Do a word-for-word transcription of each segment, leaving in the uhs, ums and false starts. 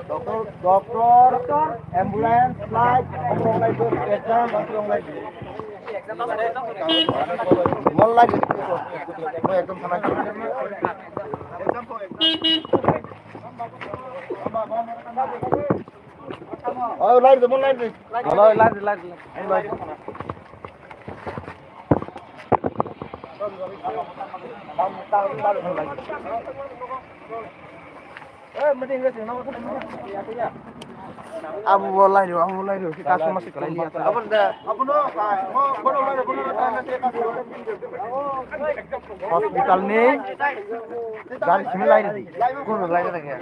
Doctor, doctor, ambulance, flight, omo rok lai do, exam, omo rok lai do. Mon lai do, mo ekdom sana. Oh, lai do, mon lai do. Hello, lai do, lai do, lai do. Abo bo lai rw, abo bo lai rw, khe customer se kwlai liya. Hospital ni gari simi lai rw di. Kun lai rw khe.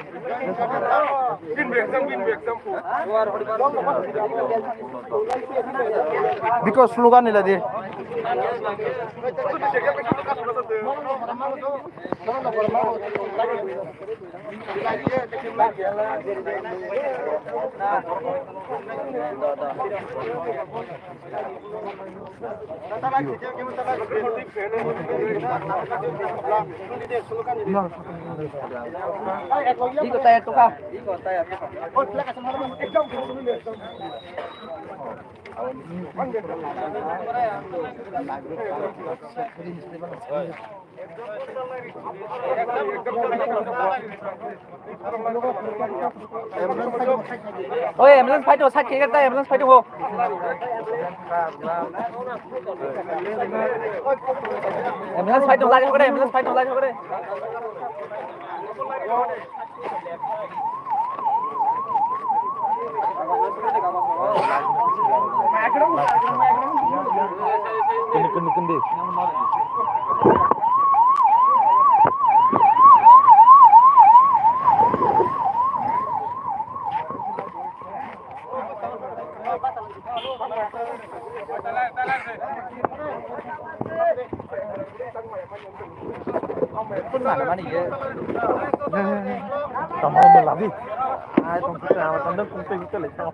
Biko slogan ni lai di. Oi, ambulance phai tongo, side khe ta ambulance phai tongo. Ambulance phai tongo, lai hokre, ambulance phai tongo, lai hokre. Kundi, kundi, kundi. Tamo mo labi. Ai, tong kisa, tong kisa, tong kisa.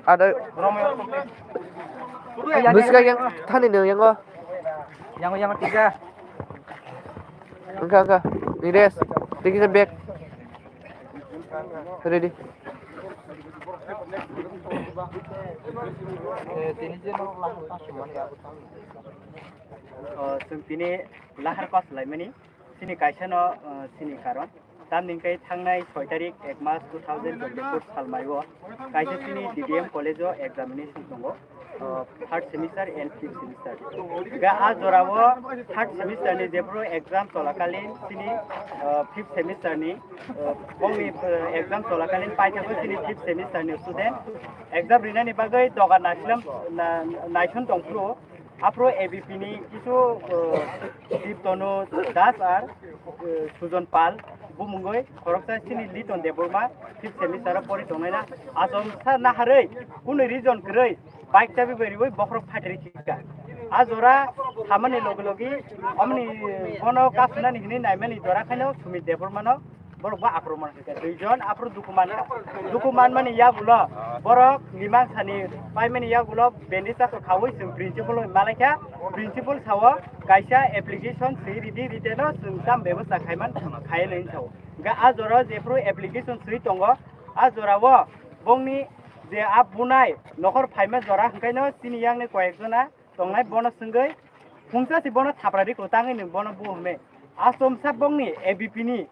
Ada. Buska yang thani nung yang go. Yang yang tiga. Enggak enggak. Ini res. Tinggi bag. Ready. Chwng tini lahar kos laimani, chini kaisa no, chini karon. Tamni hwnkhe thangnai soi tarik ek mas two thousand twenty-four salmai o kaisa chini D D M college o examination tongo, uh, third semester and fifth semester. Ga a jora o third semester ni jephru exam cholakalin chini, uh, fifth semester ni, uh, bongni, uh, exam cholakalin paithago chini fifth semester ni student exam rinani bagwi doga naislam na-, naisum tongphuru. Aphuru A B P ni kisu, uh, Deep Tanu Das ar, uh, Sujon Pal bumungwi khoroksa chini Liton Debbarma fifth semester o pori tongnai na. Achomsa naharwi kunu reason kwrwi bike chabi bai riwi bokhorok phatri thika. A jora thamani logi logi omni bono kasunani hinwi naimani jora khaino Sumit Debbarma no borok bo akromon khe kha. Duijon aphuru dukuman kha. Dukuman mani yagulo borok mimang sani paimani yagulo bendi chakha khaui chwng principal bai malaikha. Principal sao kaisa application swi ridi, rite no chwng tam bebosta khaiman khaiya nai sao. Hwnkhe a jora jephru application swi tongo, a jora o bongni Je a bunai nokhor phaima jora hwnkhaino chini yakni koyekjona tongnai bono swngwi phungsa si bono thapra riklo tangwi nwng bono bu hwnwi. Achomsa bongni A B P ni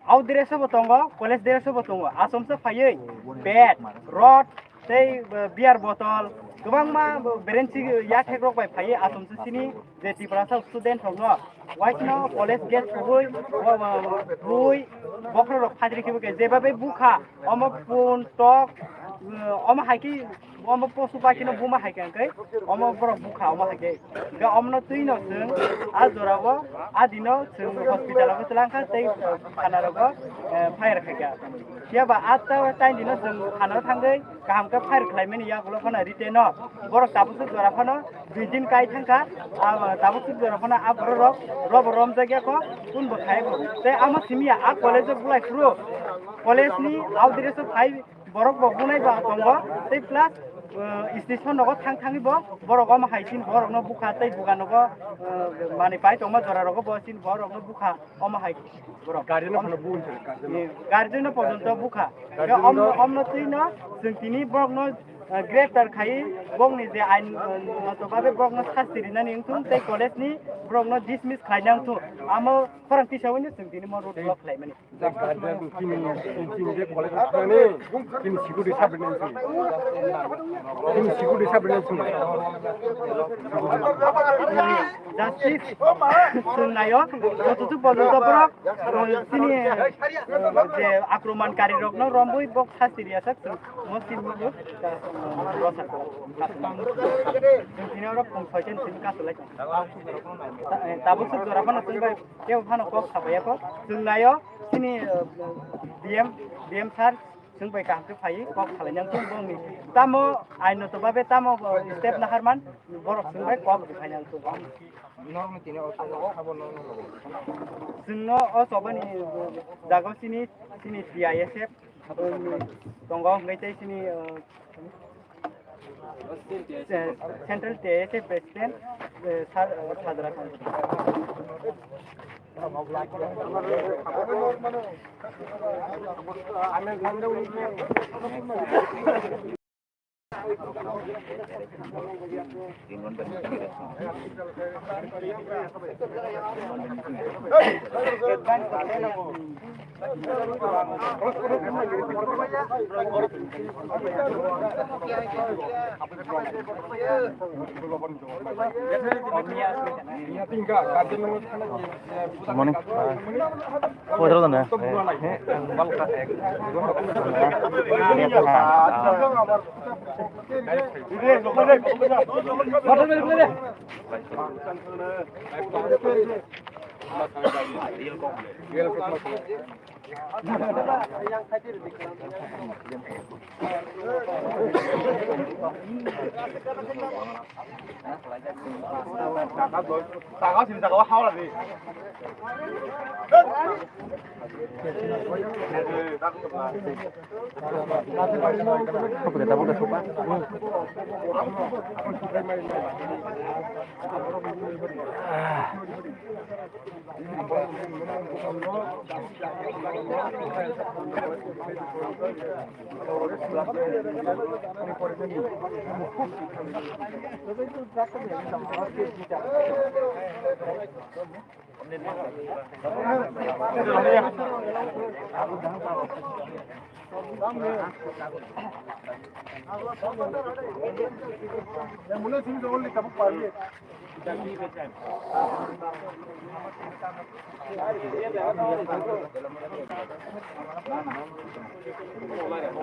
out dress bo tongo, college dress bo tongo. Achomsa phaiwi bat, rod, tei, uh, beer bottle, kwbangma berensi yathek rok bai phaiwi achomsa chini je Tiprasa student rokno waisno college gate kubui, bui, bokhorok phadri khibo khe jeba bai bukha, omo pun, tok, uh, omo hai khe, omo posu pai kheno buma hai khe, hwnkhe omo borok bukha, omo hai khe. Hwnkhe omono twino chwng a jorao, a dino chwng hospital o twlang kha tei thana rogo, eh, fire khai kha. Phiya ba a ta-, time dino chwng thana o thangwi kaham khe fire khlaimani yagulo phano written no. Borok tabuk se jora phano dui din kai thang kha, a, tabuk se jora phano a borok rok robo romjak ya kho, kun bo khai bo. Tei amo simi ya a college o bulai phuru, college ni out dress o phai borok bo bunai ba tongo, tei plus, uh, station nogo thang thangwi bo borok omo hai sin borok no bukha tei buga nogo, uh, mani pai tongma jora rogo bo sin borok no bukha omo hai borok. Guardian no phano bukha, guardian no. Ni guardian no porjonto bukha. Guardian no. Om-, omno twi no chwng tini borok no, uh, greptar khai bokni je ain, uh, moto babe borok no sasti rinani wngthung tei college ni borok no dismiss khlaina wngthung. Amo khorang tisa wngwi no chwng tini mo road block khlaimani. Guardian chini, chini je college o thangni, chini security sabrina chini. Chini security sabrina chini. Justice chwng naio, jototu porjonto borok, eh, chini, eh, je akromon kari rokno rombui bok sasti riya sak chwng mo chini mo, eh, rosa ko. Chwng tini oro pung soitan chini kasu lai. Ta-, eh, tabuk suk jora phano chwng bai Kebo phano kok sabaiyakho. Chwng naio, chini, uh, D M, D M sir, chwng bai kaham khe phaiwi kok salaina wngthung bongni. Tamo ainoto babe tamo, uh, step naharman, borok chwng bai kok rwphaina wngthung. Chwngno o chobani, uh, jago chini, chini T I S F, um, tongo hwnkhe tei chini, uh, Central T I S F President, eh, Sa-, eh, Sadra Khan. Morning.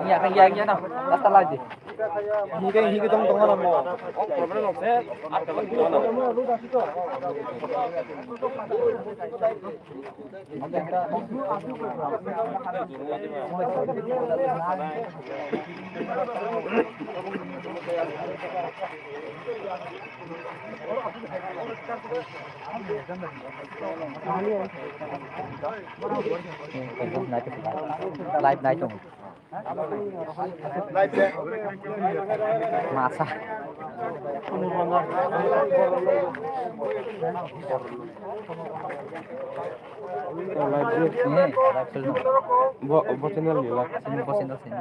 Iya, kan, iya, iya, nah. Basta lagi. Hingke, hingke tong, tong, tong, tong. Live nai tongo. Masa. Live. Bo, bo channel ni live. Bo channel sini.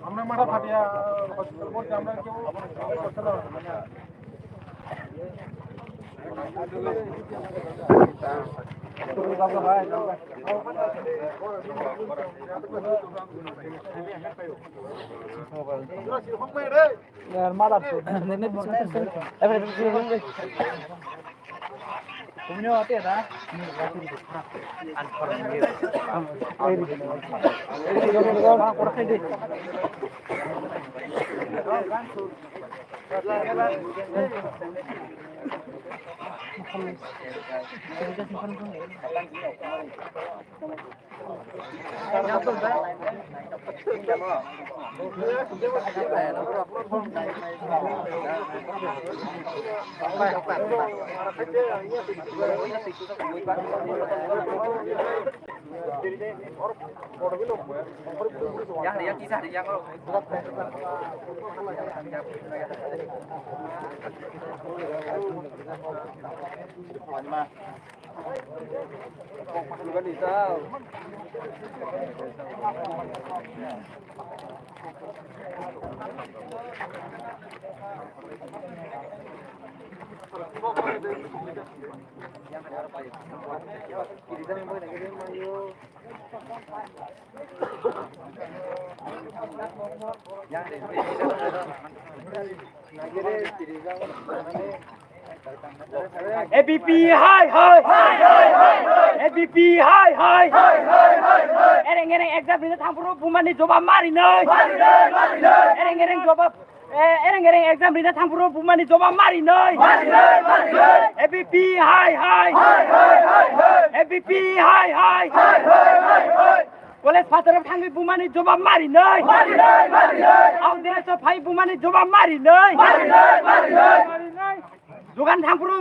আমরা মাথা ফাটিয়া হসপিটাল করতে আমরা কেউ করতে পারবো না। A B P hai hai. A B P hai hai. Ereng ereng exam rina thangphuru bumani jobab marinai. Ereng ereng jobab, eh, ereng ereng exam rina thangphuru bumani jobab marinai. A B P hai hai. A B P hai hai. College phataro thangwi bumani jobab marinai. Marinai, marinai. Audire so phai bumani jobab marinai. Marinai, marinai. Dukan thangphuru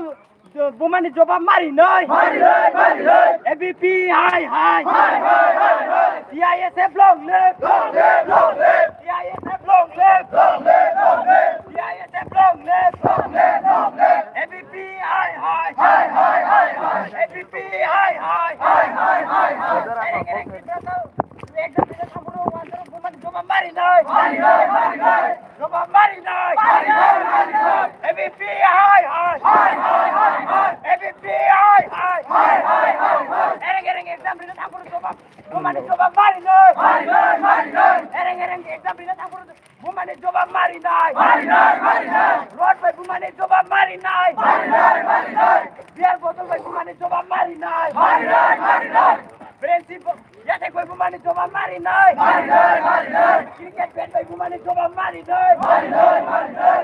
bumani jobab marinai. Marinai, marinai. A B P hai hai. Hai, hai, hai, hai. C I S F long live. Long live, long live. C I S F long live. Long live, long live. C I S F long live. Long live, long live. A B P hai hai. Hai, hai, hai, hai. A B P hai hai. Hai, hai, hai, hai. Ereng ereng Tiprasa exam rina thangphuru wansaro bumani jobab marinai. Marinai, marinai. Jobab marinai. Marinai, marinai. A B P hai hai. Hai, hai, hai, hai. A B P hai hai. Hai, hai, hai, hai. Ereng ereng exam rina thangphuru jobab, bumani jobab marinai. Marinai, marinai. Ereng ereng exam rina thangphuru bumani jobab marinai. Marinai, marinai. Rod bai bumani jobab marinai. Marinai, marinai. Beer bottle bai bumani jobab marinai. Marinai, marinai. Friendship yathek bai bumani jobab marinai. Marinai, marinai. Cricket bat bai bumani jobab marinai. Marinai, marinai.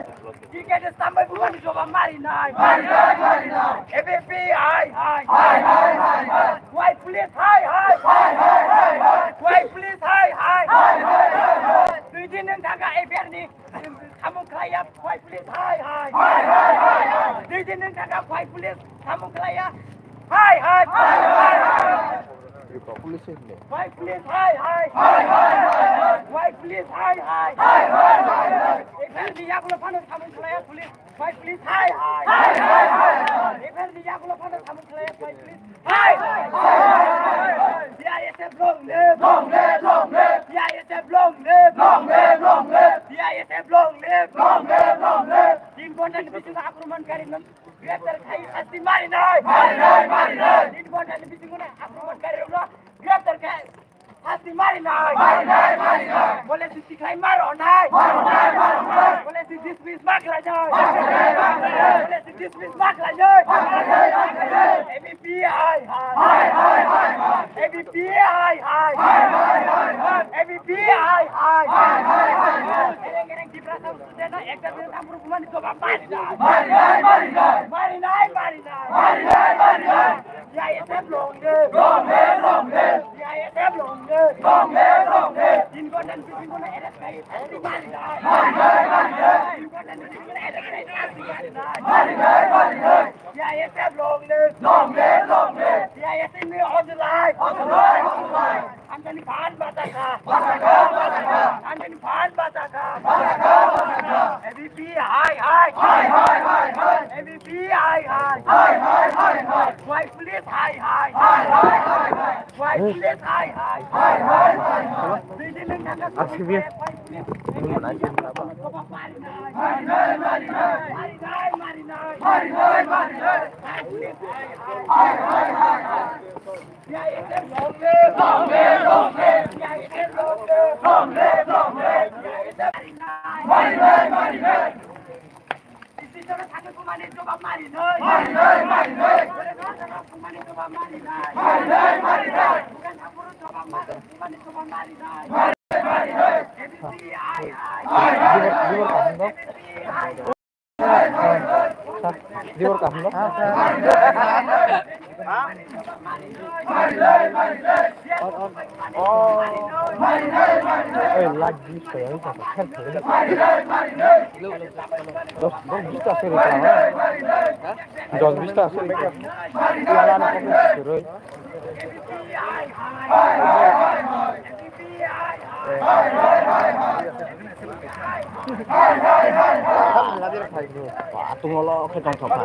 Cricket stamp bai bumani jobab marinai. Marinai, marinai. A B P hai hai. Hai, hai, hai, hai. Khwai police hai hai. Hai, hai, hai, hai. Khwai police hai hai. Hai, hai, hai, hai. Dui din nwng thangkha A F I R ni samung khlaiya, khwai police hai hai. Hai, hai, hai, hai. Dui din nwng thangkha khwai police samung khlaiya. Hai hai. Hai, hai, hai, hai. Police hai le. Khwai police hai hai. Hai, hai, hai, hai. Khwai police hai hai. Hai, hai, hai, hai. A F I R ni yagulo phano samung khlaiya police. Khwai police hai hai. Hai, hai, hai, hai. A F I R ni yagulo phano samung khlaiya khwai police. Hai! C I S F long live! Long live, long live! C I S F long live! Long live, long live! C I S F long live! Long live, long live! Tin ghonta ni bisingo akromon kari nang greptar khai sasti marinai! Marinai, marinai! Tin ghonta ni bisingo akromon kari rok greptar khai sasti marinai! Marinai, marinai! Bole si tikhlai maronai! Maronai, maronai! Bole si dismiss ma khlainai! Maronai, maronai! Bole si dismiss ma khlainai! Maronai, maronai! A B P hai hai! Hai, hai, hai, hai! A B P hai hai! Hai, hai, hai, hai! A B P hai hai! Hai, hai, hai, hai! Ereng ereng Tiprasa student no ekta din thampuru bumani jobab marinai! Marinai, marinai! Marinai, marinai! Marinai, marinai! C I S F long live! Long live, long live! C I S F long live! Long live, long live! Tin ghonta ni bisingo no arrest khai sasti marinai! Marinai, marinai! Tin ghonta ni bisingo no arrest khai sasti marinai! Marinai, marinai! C I S F long live! Long live, long live! C I S F ni hojlai! Hojlai, hojlai! Amchani phan bachakha! Bachakha, bachakha! Amchani phan bachakha! Bachakha, bachakha! A B P hai hai! Hai, hai, hai, hai! A B P hai hai! Hai, hai, hai, hai! Khwai police hai hai! Hai, hai, hai, hai! Khwai R C B. Dibor kaham no? Ei, lagi saya ini kata, kata, kata. Dos, dos bista sih, dos bista sih. Jalan kok sih. Tungolo khe tongthokha.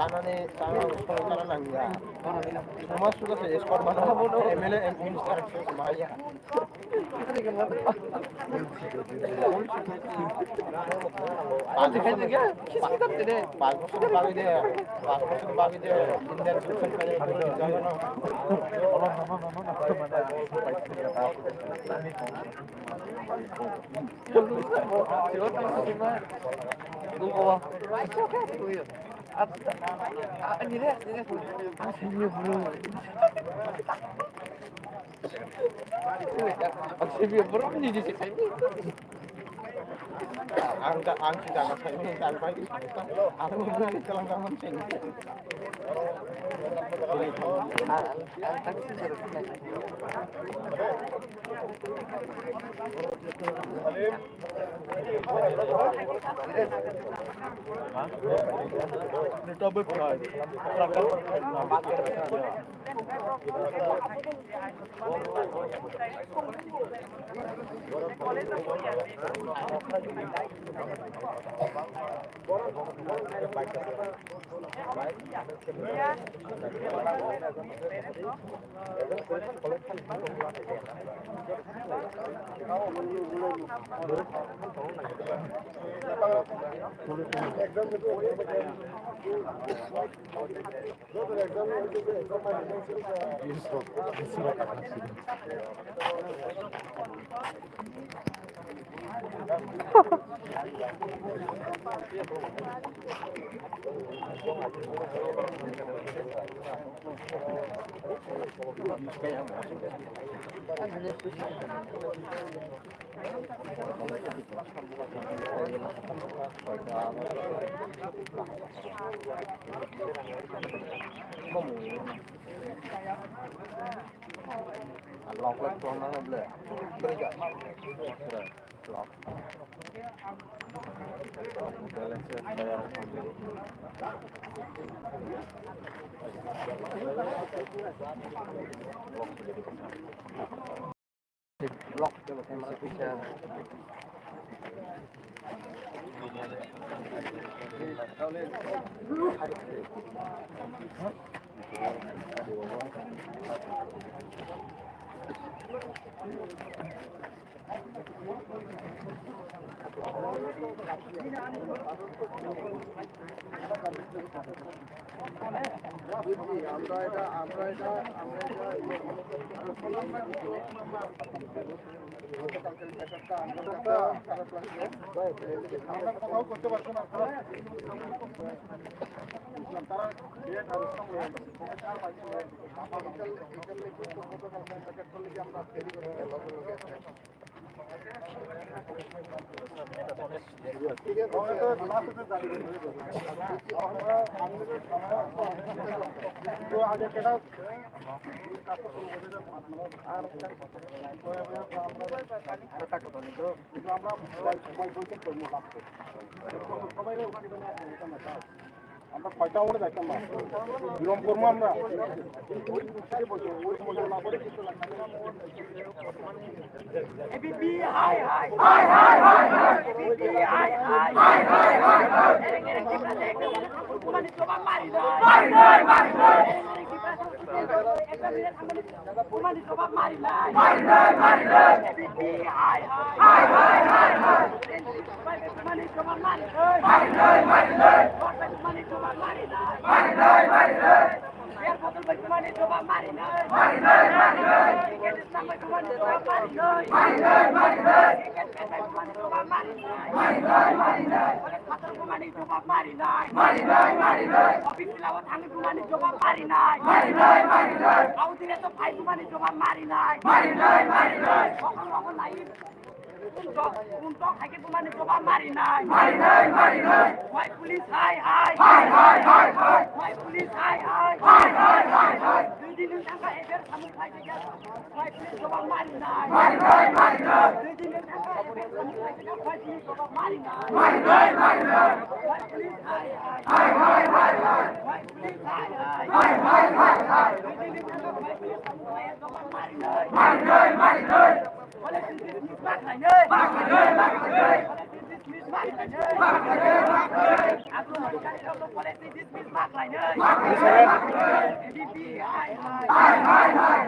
Anani, anani, anani, anani, anani. Sama sudah saya ekspor mana? M L A, M P, minister, semua ya. Paanch bochor, paanch bochor bagwi de, paanch bochor bagwi de, Indian Civil Service. Ang ka, ang si ka, ang bai, ang bai, ang bai, ang bai. আমরা কয়টা ওরে যাইতাম না। বিলম্ব করবো আমরা। Marinai, marinai. Office lawa thangwi bumani jobab marinai. Marinai, marinai. Audire to phai bumani jobab marinai. Marinai, marinai. Okol, okol nai. Untok, untok hai khe bumani jobab marinai. Marinai, marinai. Why police hai, hai. Hai, hai, hai, hai. Why police hai, hai. Hai, hai, hai, hai. Dui din wng thangkha F I R samung khai khe. Marinai, marinai. Marinai, marinai. Hai, hai, hai, hai. Hai, hai, hai, hai. Marinai, marinai. Marinai, marinai. Marinai, marinai.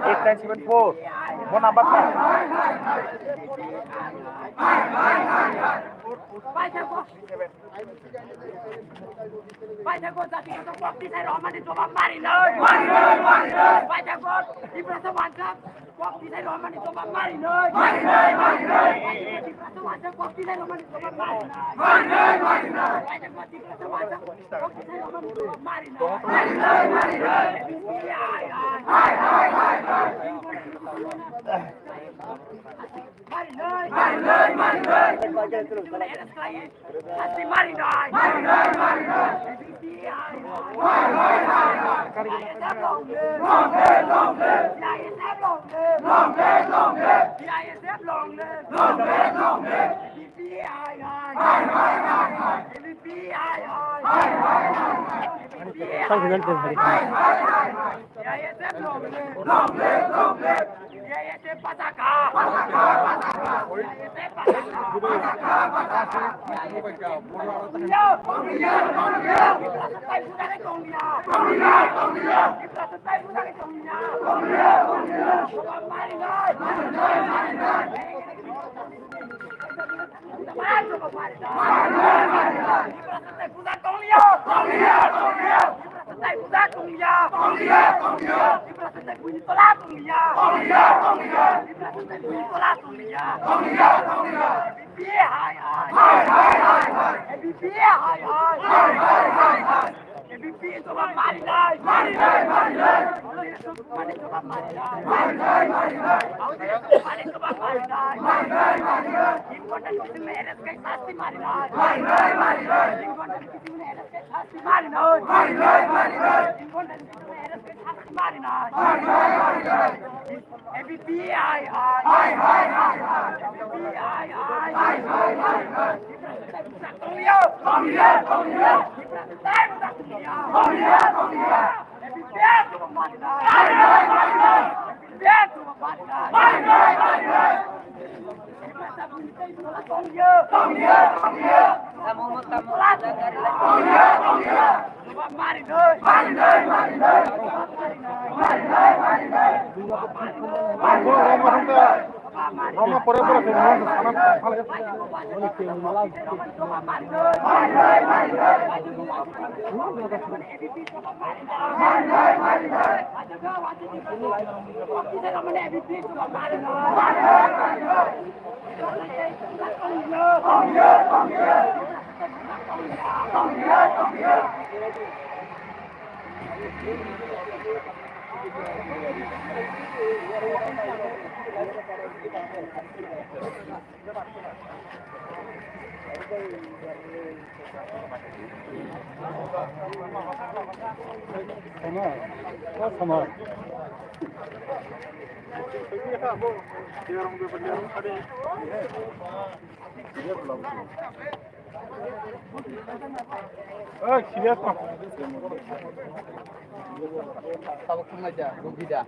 Eight nine seven four. Mo number ta. Paithago jati kok tisai romani jobab mari noi. Paithago Tiprasa wanjak kok tisai romani jobab mari noi. Tiprasa wanjak kok tisai romani jobab mari noi. Paithago Tiprasa wanjak kok tisai romani jobab mari noi. Mari noi, mari noi. Mari noi, mari noi. Asti mari noi. Mari noi, mari noi. B B P I. Hai, hai, hai, hai. B I S F long live. Long live, long live. B I S F long live. Long live, long live. B I S F long live. Long live, long live. B B P I, hai. Hai, hai, hai, hai. B B P I, hai. Hai, hai, hai, hai. B B P I, hai. Hai, hai, hai, hai. B I S F long live. Long live, long live. B I S F pasaka. Pasaka, pasaka. B I S F pasaka. Pasaka, pasaka. Konglia, konglia, konglia. Tiprasa tai budani konglia. Tiprasa tai budani konglia. Konglia, konglia. Mari noi. Mari noi, mari noi. A B P jobab mari nai. Mari nai, mari nai. Mari nai, mari nai. Mari nai, mari nai. Mari nai, mari nai. Incontent kisim ne arrest kai shasti mari nai. Mari nai, mari nai. Incontent kisim ne arrest kai shasti mari nai. Mari nai, mari nai. Incontent kisim ne arrest kai shasti mari nai. Mari nai, mari nai. A B P I, hai. Hai, hai, hai, hai. A B P I, hai. Hai, hai, hai, hai. Konglia, konglia, konglia. Konglia, konglia. A B P I, jobab mari nai. Mari nai, mari nai. A B P I, jobab mari nai. Mari nai, mari nai. Konglia, konglia, konglia. Konglia, konglia. Mari noi, mari noi, mari noi. Mari noi, mari noi. Roma, pore, pore, mari noi, mari noi. Tabuk thanglaijak, rugida.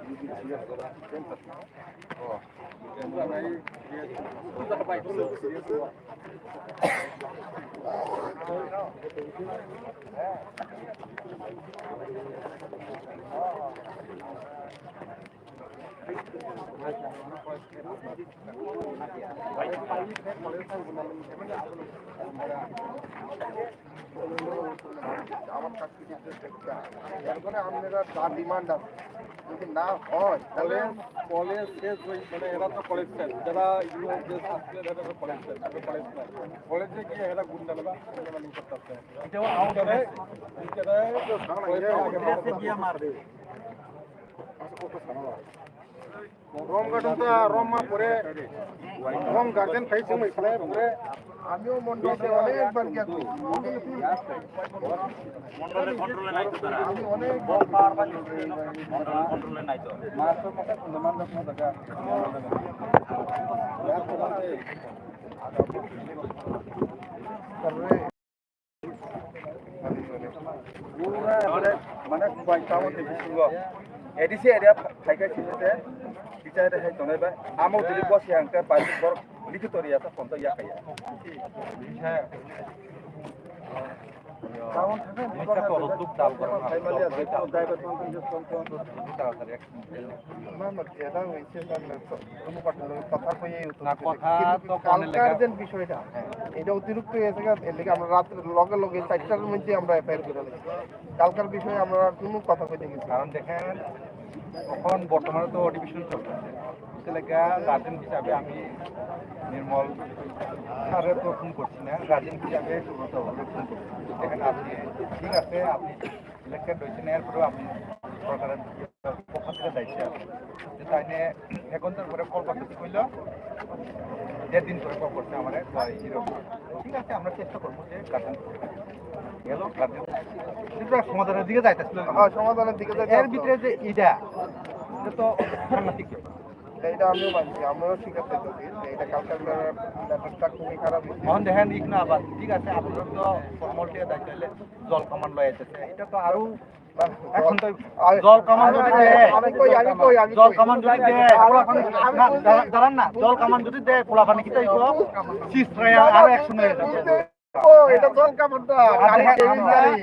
এর মানে আপনারা যা ডিমান্ড আছে, যদি না হয়, তাহলে কলেজ শেষ হয়ে, মানে, এরা তো কলেজ শেষ, যারা ইউএস আসলে এরা তো কলেজ শেষ, এরা কলেজ নাই। কলেজে গিয়ে এরা গুন্ডা নেবা, গুন্ডা নেবা করতে আসছে। এটা আউট অফ, এটা কলেজে আগে মারবে। Rom gadung ta rom ma pore, rom garden khai chumai khlai pore. আমিও মন্ডলে অনেকবার গিয়া ঘুরি। মন্ডলে কন্ট্রোলে নাই তো তারা। আমি অনেক বোম পাওয়ার পাচ্ছি। মন্ডলে কন্ট্রোলে নাই তো। মাছ তো মাথা কুন্দ মান যখন দেখা। তারপরে Pura, mane, mane, kubai tamo ni bisingo. A D C area phaikha sini te, kicha area hai tongnai bai. Amo dili bosi hangke bai bor likito ria ta phone to yakaya. He. জিনিসটা তহদ্দুপ ডাল করা না, তরকারি ডাল করা। তাড়াতাড়ি এক মিনিট। না, না, এটা হয়েছে, না, না, তো, কোনো কথা নেই, কথা কইয়ে তো না, কিন্তু কথা কিন্তু তো কালকার লেখা যে বিষয়টা, হ্যাঁ। এটা অতিরিক্ত হয়ে গেছে, এর লেগে আমরা রাত্রে লগে লগে চারটার মধ্যে আমরা এফআইআর করে দিই। কালকার বিষয়ে আমরা কোনো কথা কইতে গেছি না। কারণ দেখেন, এখন বর্তমানে তো অধিবেশন চলতেছে, সেটা লেখা গার্জেন হিসাবে আমি নির্মল স্যারের তো ফোন করছি না, গার্জেন হিসাবে সুব্রত বাবুকে ফোন করছি। দেখেন, আপনি ঠিক আছে, আপনি ইলেকটেড হয়েছেন, এরপরেও আপনি সরকারের পক্ষ থেকে দায়িত্বে আছেন। যে তাই নিয়ে এক ঘন্টার পরে কল করতে কইল, দেড় দিন পরে কল করছে আমার, তো এরকম। ঠিক আছে, আমরা চেষ্টা করবো যে গার্জেন গেল, গার্জেন সেটা সমাধানের দিকে যাইতেছিল। হ্যাঁ, সমাধানের দিকে যাইতে এর হবে। ভিতরে যে ইটা, এটা তো সাংঘাতিক ব্যাপার। এটা আমিও মানছি, আমরাও স্বীকার করতেছি যে এটা কালকার ম্যাটারটা খুবই খারাপ হয়েছে। এখন দেখেন, ইকনা আবার ঠিক আছে, আপনারা তো ফর্মালিটি দায়িত্ব হলে জল কামান লয়ে যেতে, এটা তো আরো এখন তো আর জল কামান যদি আমি, দেয়, আমি কই, আমি কই, আমি জল কই। কামান যদি দেয়, আমি, পোলাপান, আমি না, কই। দাঁড়ান, দাঁড়ান না, জল কামান যদি দেয়, পোলাপান কি তাই তো শিস রায় আরো একশো মেরে দেবে। ও, এটা জল কামান তো। আর গাড়ি দেখেন, কেবিন আমরা গাড়ি।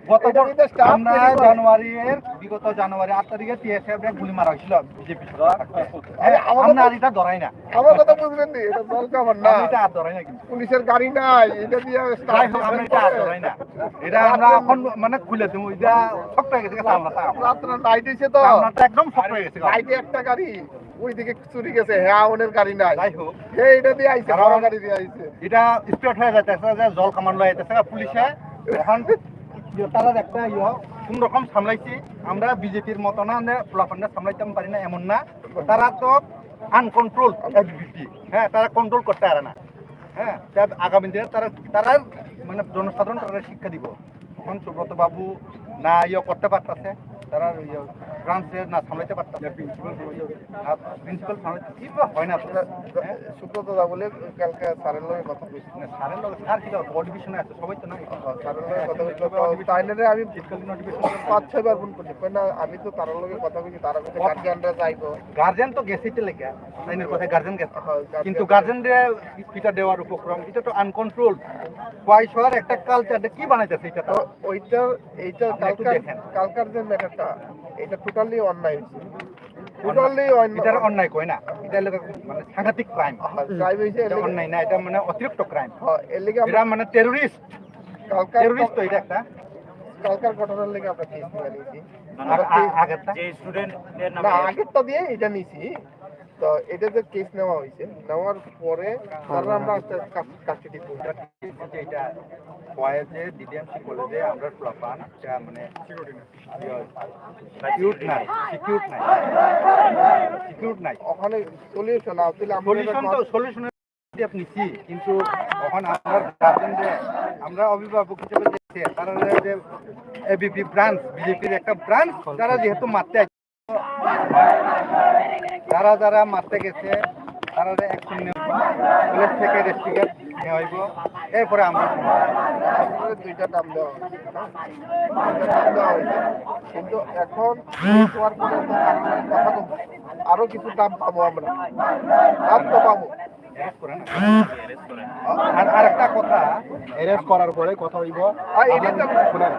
গত এটা বছর কিন্তু স্টাফ আমরা কেবিন গাড়ি। জানুয়ারির, বিগত জানুয়ারি আট তারিখে টিএসএফ এ গুলি মারা হয়েছিল বিজেপি সরকার। আরে, হ্যাঁ, আমার আমরা কথা আর এটা ধরাই না। আমার কথা বুঝলেন নি? এটা জল কামান না। আমি এটা আর ধরাই না কিন্তু। পুলিশের গাড়ি নাই, এটা দিয়ে স্টাফ যাই হোক, আমরা এটা আর ধরাই না। এটা আমরা এখন মানে খুলে দেবো, এটা শক্ত হয়ে গেছে, আমরা তা। রাত্রে নাইট হয়েছে তো। আমরা তো একদম শক্ত হয়ে গেছে। নাইটে একটা গাড়ি, ওইদিকে চুরি গেছে, হ্যাঁ, ওনের গাড়ি নাই। যাই হোক। হে, এটা দিয়ে আইছে, কারণ বড় গাড়ি দিয়ে আইছে। এটা স্প্রেড হয়ে যাইতেছে যে জল কামান লয়ে যাইতেছে পুলিশে। এখন ইয়ে, তারা একটা ইয়ে, কোন রকম সামলাইছি। আমরা বিজেপির মতো না, আমরা পোলাপানরা সামলাইতে পারি না, এমন না। তারা তো আনকন্ট্রোল এবিপি, হ্যাঁ, তারা কন্ট্রোল করতে পারে না। হ্যাঁ, তা আগামী দিনে তারা, তারা মানে জনসাধারণ তারা শিক্ষা দিব। এখন সুব্রত বাবু না ইয়ে করতে পারতেছে, তারা ইয়ে ব্রাঞ্চে না সামলাইতে পারতেছে। প্রিন্সিপাল সামলাইতে কি বা হয় না তো। হ্যাঁ? সুব্রত দা বলে কালকে স্যারের লগে কথা কইছি। না, স্যারের লগে, স্যার কি দরকার? অধিবেশনে আছে, সবাই তো নাই। হ্যাঁ, স্যারের লগে কথা কইছি। সবাই তো অধিবেশনে। তাই না রে, আমি শিক্ষালীন অধিবেশনে পাঁচ ছয়বার ফোন করছি। কই না, আমি তো তারার লগে কথা কইছি, তারা কইছে গার্জিয়ানরা যাইবো। গার্জিয়ান তো গেছে এটা লেখা, তাইনের কথা গার্জিয়ান গেছে। হ্যাঁ, গার্জিয়ান কিন্তু গেছে। গার্জিয়ানরে এটা দেওয়ার উপক্রম, এটা তো আনকন্ট্রোল। পয়সার একটা কালচার, এটা কি বানাইতেছে এটা তো? তো ওইটা, এইটা আমি একটু কালকার, দেখেন। কালকার যে ম্যাটারটা, এটা টোটালি অন্যায় হয়েছে। টোটালি অন্যায়। এটা অন্যায় কয় না, এটা হলো মানে সাংঘাতিক ক্রাইম। হ্যাঁ, ক্রাইম হয়েছে, এটা এর লেগে অন্যায় না, এটা মানে অতিরিক্ত ক্রাইম। হ্যাঁ, এর লেগে আমরা এটা মানে টেরোরিস্ট। কালকার টেরোরিস্ট তো এটা একটা। কালকার ঘটনার লেগে আমরা কেস নিয়ে নিয়েছি। আর আ-, আগেরটা? যে স্টুডেন্টদের নামে না, আগেরটা দিয়ে এটা নিয়েছি। তো এটা যে কেস নেওয়া হয়েছে, নেওয়ার পরে তারপরে আমরা একটা কাস-, কাস্টডি করবো। এটা ডিডিএমসি কলেজে আমরা পোলাপান, এটা মানে সিকিউরিটি নাই, সিকিউরিটি নাই, সিকিউরিটি নাই। ওখানে সলিউশন আসলে আমরা সলিউশন তো, সলিউশন স্টেপ নিছি, কিন্তু এখন আমরা গার্জেন যে, আমরা অভিভাবক হিসেবে দেখছি, তারা যে এবিপি ব্রাঞ্চ, বিজেপির একটা ব্রাঞ্চ, তারা যেহেতু মারতে আসছে, যারা যারা মারতে গেছে, তারা যে অ্যাকশন নেব, পুলিশ থেকে রেস্ট্রিকেট নেওয়া হইব, এরপরে আমরা দুইটা দাম দেওয়া হয়েছে, দুইটা দাম দেওয়া হয়েছে, কিন্তু এখন হওয়ার পরে তো তার কথা বলবো। আরো কিছু দাম পাবো আমরা, দাম তো পাবো। আর, আর একটা কথা, অ্যারেস্ট করার পরে কথা হইব। আর এটা তো শুনেন,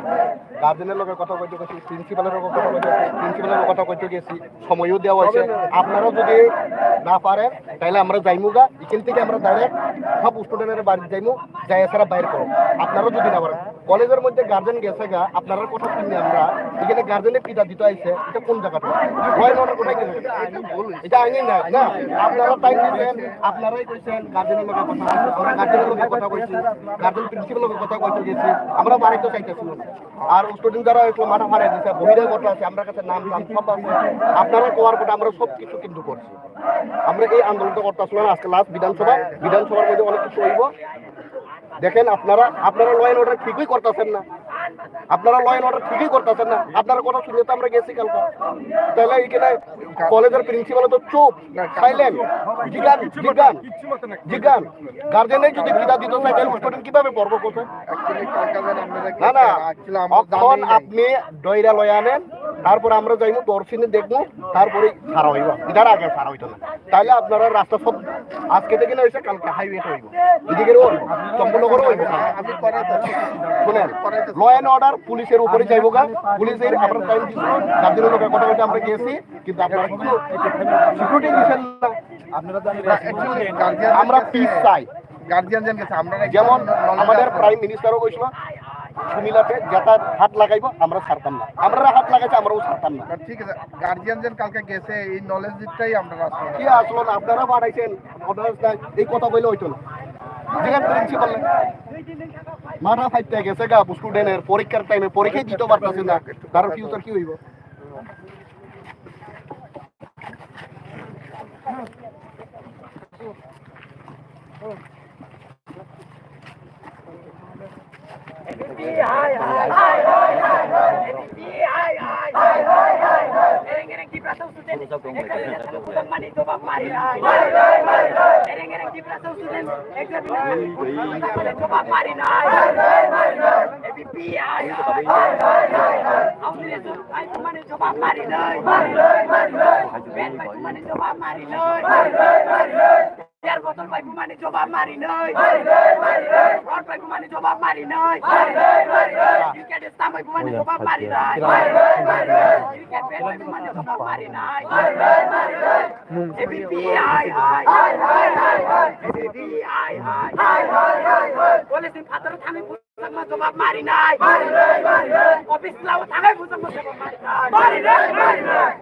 গার্জেনের লগে কথা কইতে গেছি, প্রিন্সিপালের লগে কথা কইতে গেছি, প্রিন্সিপালের লগে কথা কইতে গেছি, সময়ও দেওয়া হয়েছে। আপনারা যদি না পারেন, তাহলে আমরা যাইমু গা, এখান থেকে আমরা ডাইরেক্ট সব স্টুডেন্টের বাড়ি যাইমু, যাই এছাড়া বাইর করো। আপনারা যদি না পারেন, কলেজের মধ্যে গার্জেন গেছে গা, আপনারা কথা শুনলে আমরা এখানে গার্জেনের পিঠা দিতে আইছে, এটা কোন জায়গাটা? ল অ্যান্ড অর্ডার কোথায় গেছে? এটা আইনি না, না। আপনারা টাইম দিচ্ছেন, আপনারাই কইছেন গার্জেনের লগে কথা, আমরা গার্জেনের লগে কথা কইছি, গার্জেন প্রিন্সিপাল লগে কথা কইতে গেছি, আমরা বাড়িতে চাইতেছি না। আর স্টুডেন্ট যারা একটু মাথা ফাড়াই দিছে, বহিরাগত আছে, আমরা কাছে নাম টাম সব আছে, আপনারা কোয়ার কোটা আমরা সব কিছু কিন্তু করছি। আমরা এই আন্দোলনটা করতে আসলে আজকে লাস্ট বিধানসভা, বিধানসভার মধ্যে অনেক কিছু হইব। দেখেন আপনারা, আপনারা ল অ্যান্ড অর্ডার ঠিকই করতেছেন না, আপনারা ল অ্যান্ড অর্ডার ঠিকই করতেছেন না। আপনারা কথা শুনে তো আমরা গেছি কালকে, তাহলে এখানে কলেজের প্রিন্সিপাল তো চুপ, সাইলেন্ট। জিগান, জিগান, জিগান। গার্জেনে যদি বিদা দিত চায়, তাহলে স্টুডেন্ট কিভাবে পড়বো কোথায়? না, না, এখন আপনি ডয়রা লয় আনেন, তারপর আমরা যাইমু, দর্শনে দেখবো, তারপরে সারা হইব। এটার আগে সারা হইতো না। তাহলে আপনারা রাস্তা সব আজকে থেকে না হয়েছে, কালকে হাইওয়েতে হইব। এদিকে রোড, চম্পলনগরে হইব। শুনেন, ল অ্যান্ড অর্ডার পুলিশের উপরে যাইব গা, পুলিশের আমরা টাইম দিছিল, গার্জেনের লোকের কথা বলতে আমরা গেছি, কিন্তু আপনারা কিন্তু সিকিউরিটি দিচ্ছেন না। আপনারা জানেন, আমরা পিস চাই। গার্জিয়ান যেন গেছে, আমরা যেমন আমাদের প্রাইম মিনিস্টারও কইছিল, কুমিল্লাতে যেটা হাত লাগাইবো আমরা ছাড়তাম না, আমরা হাত লাগাইছে আমরাও ছাড়তাম না। ঠিক আছে, গার্জিয়ান যেন কালকে গেছে, এই নলেজটাই আমরা রাখবো। কি আসলে আপনারা পাঠাইছেন, অর্ডার নাই, এই কথা কইলে হইতো না। যেখানে প্রিন্সিপাল মাথা ফাইটতে গেছে গা, স্টুডেন্টের পরীক্ষার টাইমে পরীক্ষাই দিতে পারতেছে না, তার ফিউচার কি হইব? Jobab mari nai. Mari nai, mari nai. Bed bai bumani jobab mari nai. Mari nai, mari nai. Beer botol bai bumani jobab mari nai. Mari nai, mari nai. Rod bai bumani jobab mari nai. Mari nai, mari nai. Cricket stump bai bumani jobab mari nai. Mari nai, mari nai. Cricket bat bai bumani jobab mari nai. Mari nai, mari nai. A B P I I. Hai, hai, hai, hai. A B P I I. Hai, hai, hai, hai. Police ni phatar thani Bujak ma jobab mari nai. Mari nai, mari nai. Office lao thangai bujak ma jobab mari nai. Mari nai, mari nai.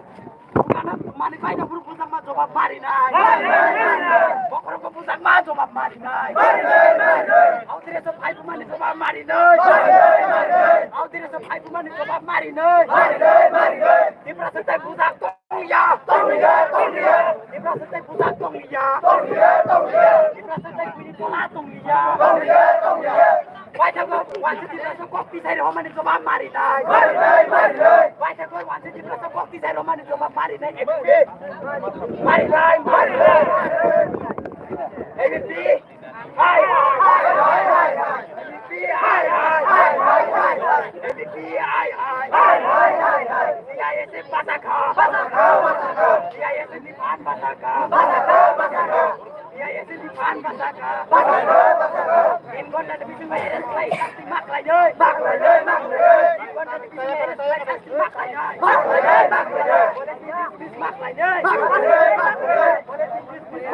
Dukana mani bai na buru bujak ma jobab mari nai. Mari nai, mari nai. Bokhorok bujak ma jobab mari nai. Mari nai, mari nai. Audire so phai bumani jobab mari nai. Mari nai, mari nai. Audire so phai bumani jobab mari nai. Mari nai, mari nai. Tiprasa tai bujak to. Tongya, tongya, tongya. Tiprasa tai bujak tongya. Tongya, tongya. Tiprasa tai bini tola tongya. Tongya, tongya. Waithago, waithago Tiprasa kok tisai rw mani jobab mari nai. Mari nai, mari nai. Waithago, waithago Tiprasa kok tisai rw mani jobab mari nai. A B P. Mari nai, mari nai. A B P. Hai, hai, hai, hai, hai. A B P hai, hai, hai, hai, hai. A B P hai, hai, hai, hai, hai. C I S F basa kha. Basa kha, basa kha. C I S F ni phan basa kha. Basa kha, basa kha. C I S F ni phan basa kha. Basa kha, basa kha. Tin ghonta ni bising bai arrest khlai, shasti ma khlai nai. Ma khlai nai, ma khlai nai. Tin ghonta ni bising bai arrest khlai, shasti ma khlai nai. Ma khlai nai, ma khlai nai. Police ni dismiss ma khlai nai. Ma khlai nai, ma khlai nai. Ma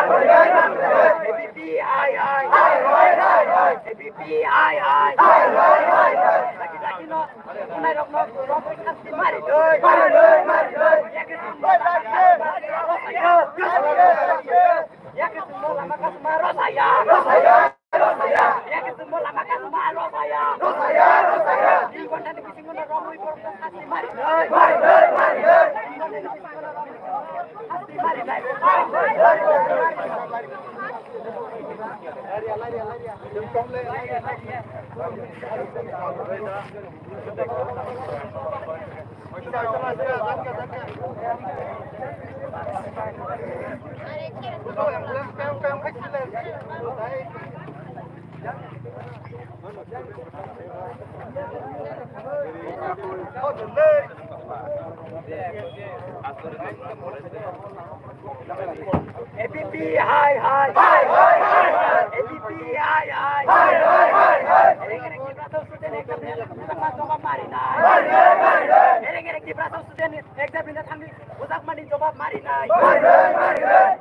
khlai nai, ma khlai nai. A B P hai, hai. Hai, hai, hai, hai. A B P hai, hai. Hai, hai, hai, hai. Saki, saki no. Unai rok no, rok no, shasti mari doi. Mari doi, mari doi. Yake sumbo lama kasma, rosaya. Yake sumbo lama kasma, rosaya. Rosaya, rosaya. Yake sumbo lama kasma, rosaya. Rosaya, rosaya. Dui ghonta ni bisingo no romwi borok no shasti mari doi. Mari doi, mari doi. A B P hai, hai. Hai, hai, hai, hai. A B P hai, hai. Hai, hai, hai, hai. Ereng ereng Tiprasa student exam ni jobab mari nai. Mari nai, mari nai. Ereng ereng Tiprasa student exam ni thangni bujak mani jobab mari nai. Mari nai, mari nai.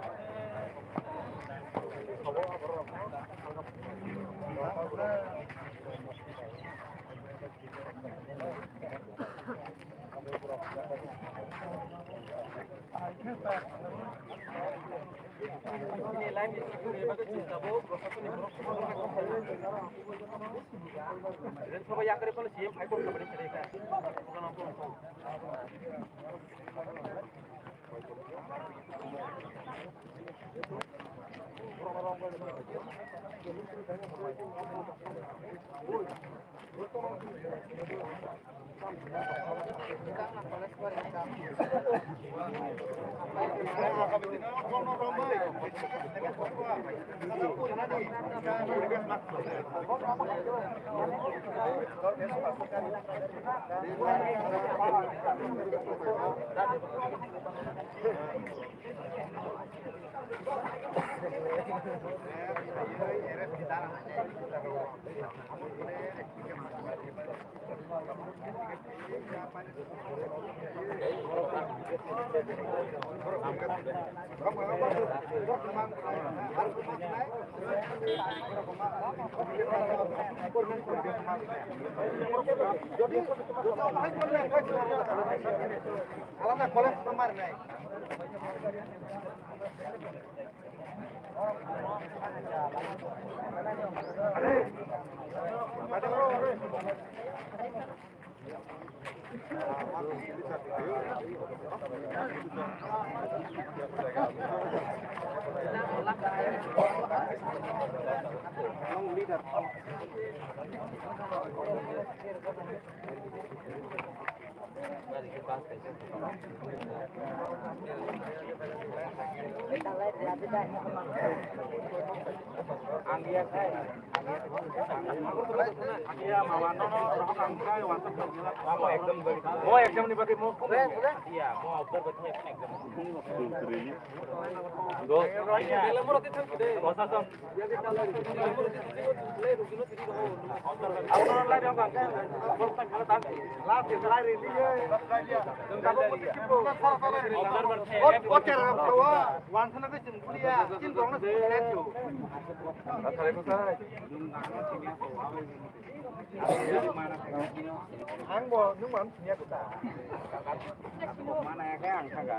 Alada college number nine. Mo exam ni bagwi mo. Iya, mo observe exam. Go. Ang bo nung mam sinya kuta. Mana ya kaya ang saga.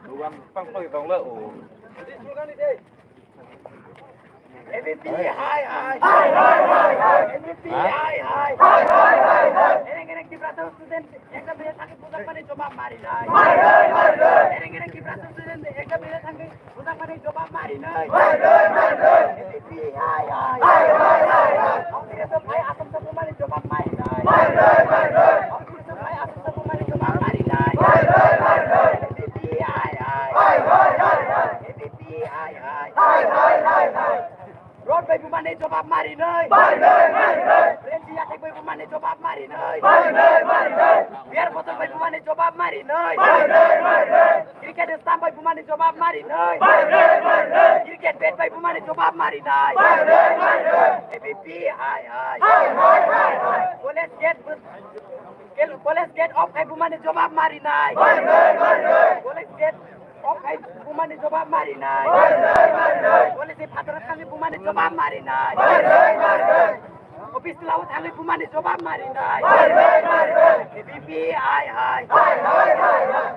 Nugan pang pang tong le o. A B P hai hai. Hai hai hai hai. A B P hai hai. Hai hai hai hai. Ereng ereng Tiprasa student ekta bile thangwi bujak mani jobab mari nai. Hai hai hai hai. Ereng ereng Tiprasa student ekta bile thangwi bujak mani jobab mari nai. Hai hai hai hai. A B P hai hai. Hai hai hai hai. Congress o phai Assam o bumani jobab mari nai. Hai hai hai hai. Congress o phai Assam o bumani jobab mari nai. Hai hai hai hai. A B P hai hai. Hai hai hai hai. A B P hai hai. Hai hai hai hai. Rod bai bumani jobab mari nai. Mari nai, mari nai. Renji yathek bai bumani jobab mari nai. Mari nai, mari nai. Beer bottle bai bumani jobab mari nai. Mari nai, mari nai. Cricket stamp bai bumani jobab mari nai. Mari nai, mari nai. Cricket bat bai bumani jobab mari nai. Mari nai, mari nai. A B P hai hai. Hai hai hai hai. College gate Kel-, college gate off khai bumani jobab mari nai. Mari nai, mari nai. College gate off khai bumani jobab mari nai. Mari nai, mari nai. College ni phataro thangwi bumani jobab mari nai. Mari nai, mari nai. Office lao thangwi bumani jobab mari nai. Mari nai, mari nai. A B P hai hai. Hai hai hai hai.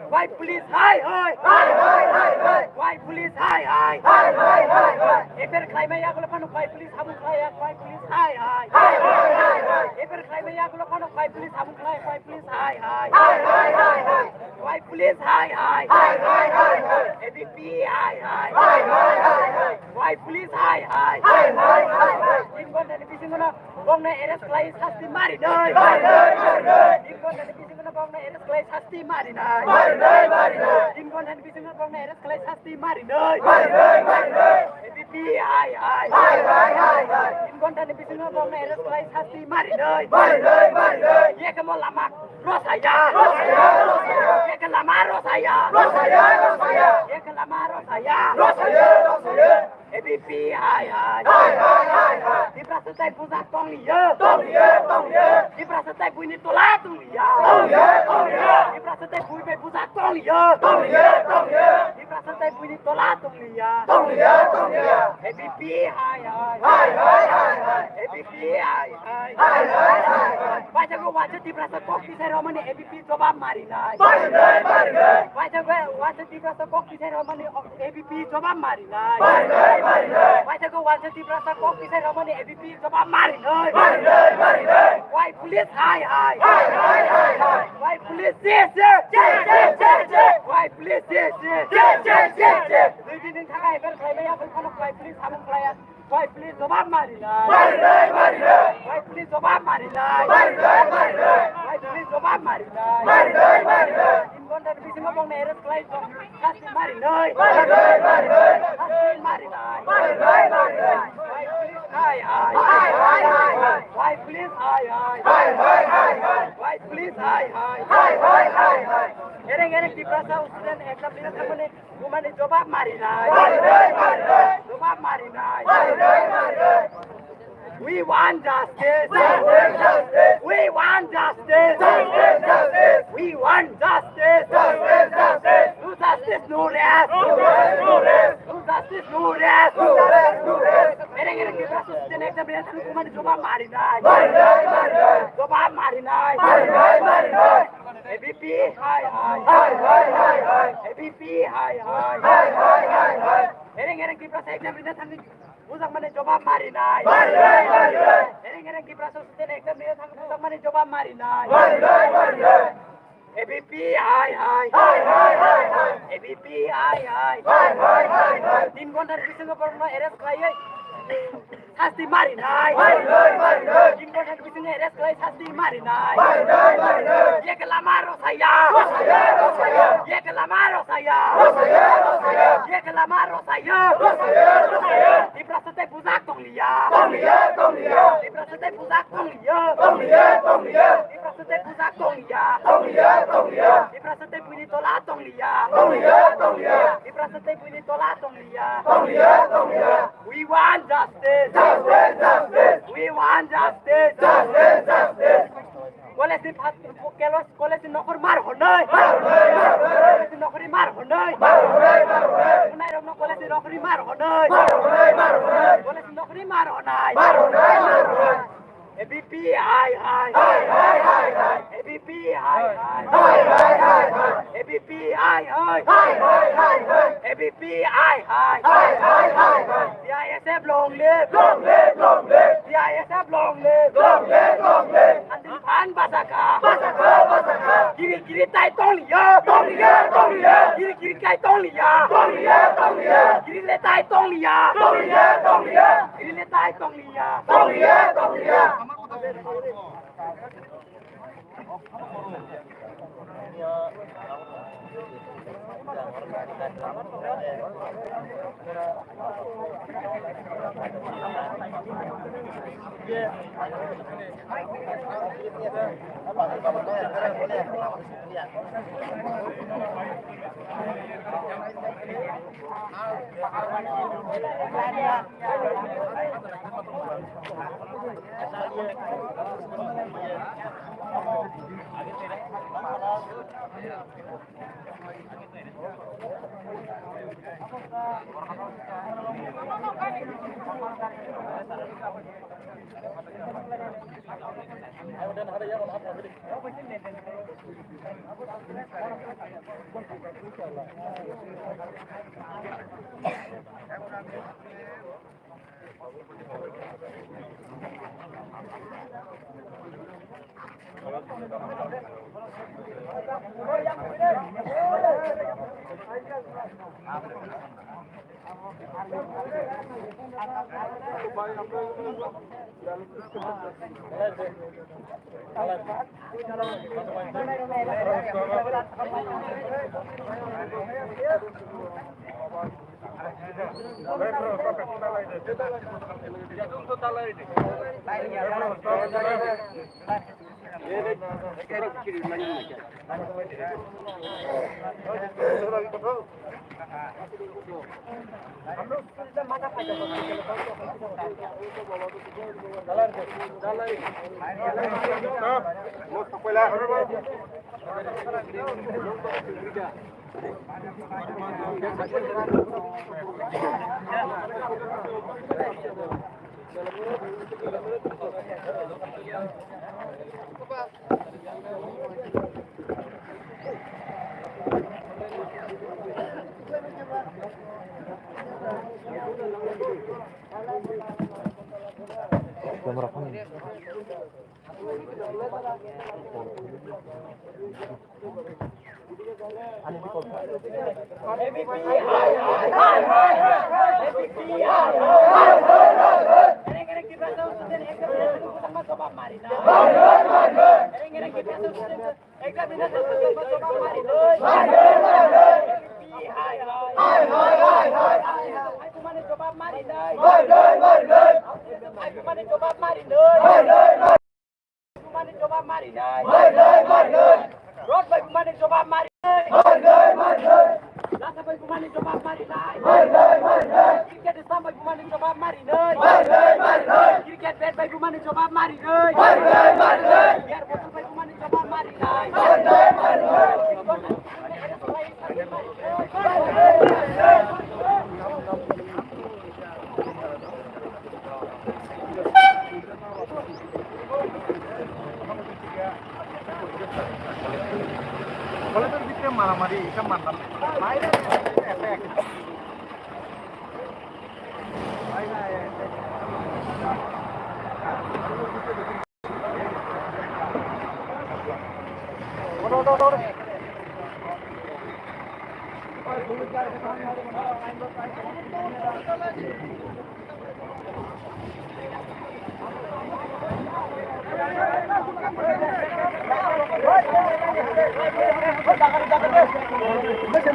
Why police hai hai? Hai hai hai hai. Why police hai hai? Hai hai hai hai. F I R khlaimai yagulo phano why police habu khlai ya? Why police hai hai? Hai hai hai hai. F I R khlaimai yagulo phano why police habu khlai? Why police hai hai? Hai hai hai hai. Why police hai hai? Hai hai hai hai. A B P hai hai. Hai hai hai hai. Why police hai hai? Hai hai hai hai. Tin ghonta ni bisingo no Bongno arrest khlai sasti mari nai. Mari nai, mari nai. Tin ghonta ni bisingo no bongno arrest khlai sasti mari nai. Mari nai, mari nai. Tin ghonta ni bisingo bongno arrest khlai sasti mari nai. Mari nai, mari nai. A B P hai hai. Hai hai hai hai. Tin ghonta ni bisingo bongno arrest khlai sasti mari nai. Mari nai, mari nai. Ye khe mo lama rosaya. Rosaya, rosaya. Ye khe lama rosaya. Rosaya, rosaya. Ye khe lama rosaya. Rosaya, rosaya. A B P hai hai. Hai hai hai hai. Tiprasa tai bujak tong liya. Tong liya, tong liya. Tiprasa tai buini tola tong liya. Tong liya, tong liya. Tiprasa tai bui bai bujak tong liya. Tong liya, tong liya. Tiprasa Satai buini tola tongliya. Tongliya, tongliya. A B P hai hai. Hai hai hai hai. A B P hai hai. Hai hai hai hai. Waithago waisa Tiprasa kok kisai romani A B P jobab marinai. Marinai, marinai. Waithago waisa Tiprasa kok kisai romani A B P jobab marinai. Marinai, marinai. Waithago waisa Tiprasa kok kisai romani A B P jobab marinai. Marinai, marinai. Why police hai hai. Hai hai hai hai. Why police yes yes. Yes yes yes yes. Why police yes yes. Yes yes yes yes. Dui din thaka eber khlai maya phano why police samung khlaiya. Why police jobab marinai. Marinai, marinai. Why police jobab marinai. Marinai, marinai. Why police jobab marinai. Marinai, marinai. Tin ghonta ni bisingo bongni arrest khlai tong. Sasti marinai. Marinai, marinai. Sasti marinai. Marinai, marinai. Why police hai hai. Hai hai hai hai. Why police hai hai. Hai hai hai hai. Why police hai hai. Hai hai hai hai. Ereng ereng Tiprasa student ekta bilang thamani. Bumani jobab marinai. Marinai, marinai. Jobab marinai. Marinai, marinai. We want justice. Justice, justice. We want justice. Justice, justice. We want justice. Justice, justice. No justice, no rest. No rest, no rest. No justice, no rest. No rest, no rest. Ereng ereng Tiprasa student ekta bilang thamani bumani jobab marinai. Marinai, marinai. Jobab marinai. Marinai, marinai. A B P hai hai. Hai hai hai hai. A B P hai hai. Hai hai hai hai. Ereng ereng Tiprasa exam rina thangwi bujak mani jobab marinai. Marinai, marinai. Ereng ereng Tiprasa student exam rina thangwi bujak mani jobab marinai. Marinai, marinai. A B P hai hai. Hai hai hai hai. A B P hai hai. Hai hai hai hai. Tin ghonta ni bisingo borokno arrest khlaiwi sasti marinai. Marinai, marinai. Tin ghonta ni bisingo arrest khlai sasti marinai. Marinai, marinai. Yeke lama rosaya. Rosaya, rosaya. Yeke lama rosaya. Rosaya, rosaya. Yeke lama rosaya. Rosaya, rosaya. Tiprasa tei bujak tongliya. Tongliya, tongliya. Tiprasa tei bujak tongliya. Tongliya, tongliya. Tiprasa tei bujak tongliya. Tongliya, tongliya. Tiprasa tei buini tola tongliya. Tongliya, tongliya. Tiprasa tei buini tola tongliya. Tongliya, tongliya. We want justice. Justice, justice. We want justice. Justice, justice. College ni phat-, kelos-, college ni nokhor mar honoi. Mar honoi, mar honoi. College ni nokhor mar honoi. Mar honoi, mar honoi. Unai rok no college ni nokhor mar honoi. Mar honoi, mar honoi. College ni nokhor mar honoi. Mar honoi, mar honoi. A B P hai hai. Hai hai hai hai. A B P hai hai. Hai hai hai hai. A B P hai hai. Hai hai hai hai. A B P hai hai. Hai hai hai hai. C I S F long live. Long live, long live. C I S F long live. Long live, long live. Andin phan basaka. Basaka, basaka. Giri giri tai tongliya. Tongliya, tongliya. Giri giri tai tongliya. Tongliya, tongliya. Giri le tai tongliya. Tongliya, tongliya. Giri le tai tongliya. Tongliya, tongliya. Bumani jobab mari nai. Mai nai, mai nai. Rot bai bumani jobab mari nai. Mai nai, mai nai. Lasa bai bumani jobab mari nai. Mai nai, mai nai. Cricket stamp bai bumani jobab mari nai. Mai nai, mai nai. Cricket bat bai bumani jobab mari nai. Mai nai, mai nai. Beer bottle bai bumani jobab mari nai. Mai nai, mai nai. Maramari, ita mantan.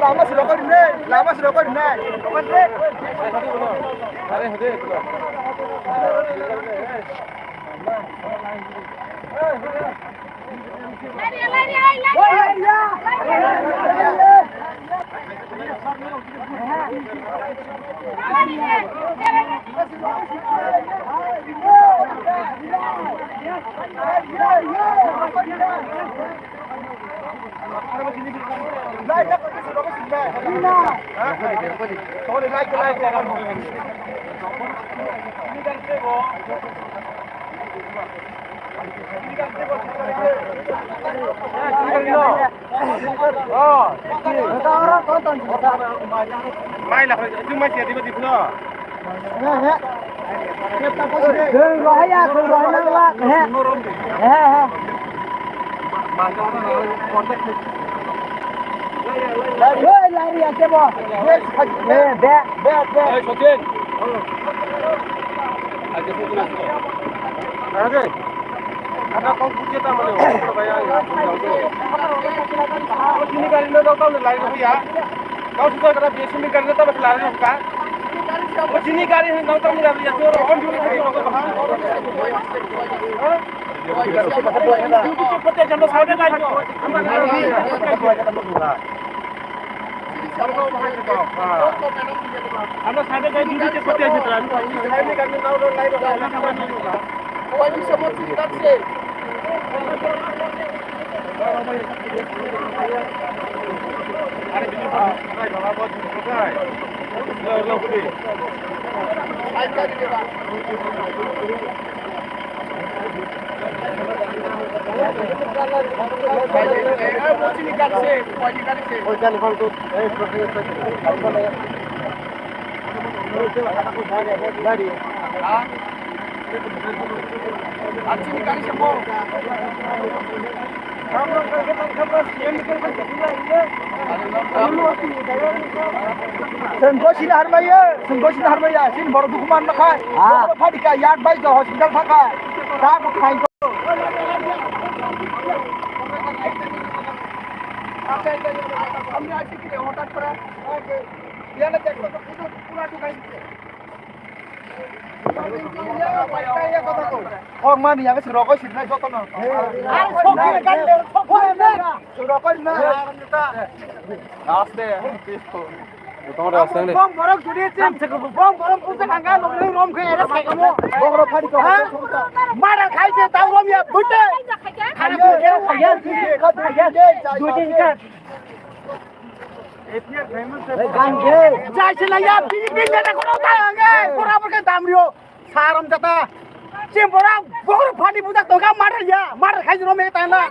Lama sirokor ne, lama sirokor ne. Mai la, tu mai sia di ba di no. He, he. He, he, he. He, he. He, be. Hey, Sachin. Aje. Ada kau puji tak mana? Kau puji tak mana? Kau puji tak mana? Kau sudah kena biasa ni gari tak berlari muka. Puji ni gari ni kau tak berlari ya tu orang dulu lagi mau kau faham? Hah? Duty ke pate janda side line ko. Ano side line duty ke pate janda. Sengko sini harmaya, sengko sini harmaya, sini baru dukuman makai. Ah. Baru phadika, yak bai jo hospital thaka. Tak khai ko. Hota pura, pura dukai. Kok mani yang sirok kau sirna joto no. Sirok kau sirna. Aste. Bong borok jodi chin. Bong borok pusa kanga nokni rom khe era sai kamo. Bong borok phari ko. Mara khai je tau rom ya bute. Khana ko ya ya. Dui din ka. Jai se laiya, bini bini neta kono ta ang e, pura pura ke damrio, saram jata. Chim pura bohor phani bujak toga madar ya, madar khai jero me ta na.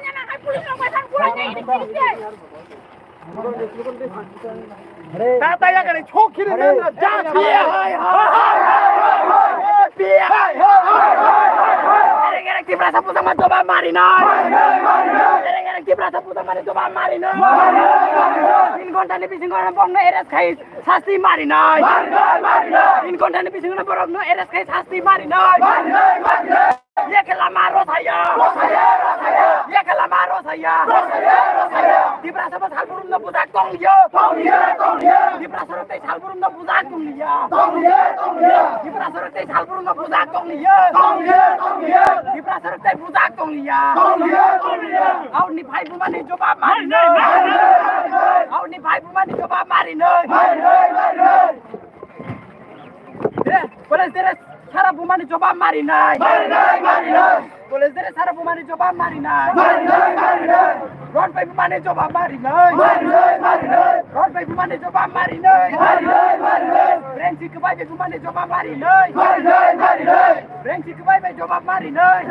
Tata ya kare chok khiri na na ja. Ereng ereng Tiprasa pusa ma joba mari nai. Ereng ereng Tiprasa pusa ma joba mari nai. Tin ghonta ni bisingo bongno arrest khai sasti mari nai. Tin ghonta ni bisingo borokno arrest khai sasti mari nai. Yekhe lama rosaya. Yekhe lama rosaya. Tiprasa bo salburumno bujak tong liya. Tiprasa rok tei salburumno bujak tong liya. Tiprasa rok tei salburumno bujak tong liya. Tiprasa rok tei bujak tong liya. Auni phai bumani jobab mari nai. Auni phai bumani jobab mari nai. Police dere sara bumani jobab mari nai. Police dere sara bumani jobab mari nai. Rod bai bumani jobab mari nai. Rod bai bumani jobab mari nai. Brenchi kwbai bai bumani jobab mari nai. Brenchi kwbai bai jobab mari nai.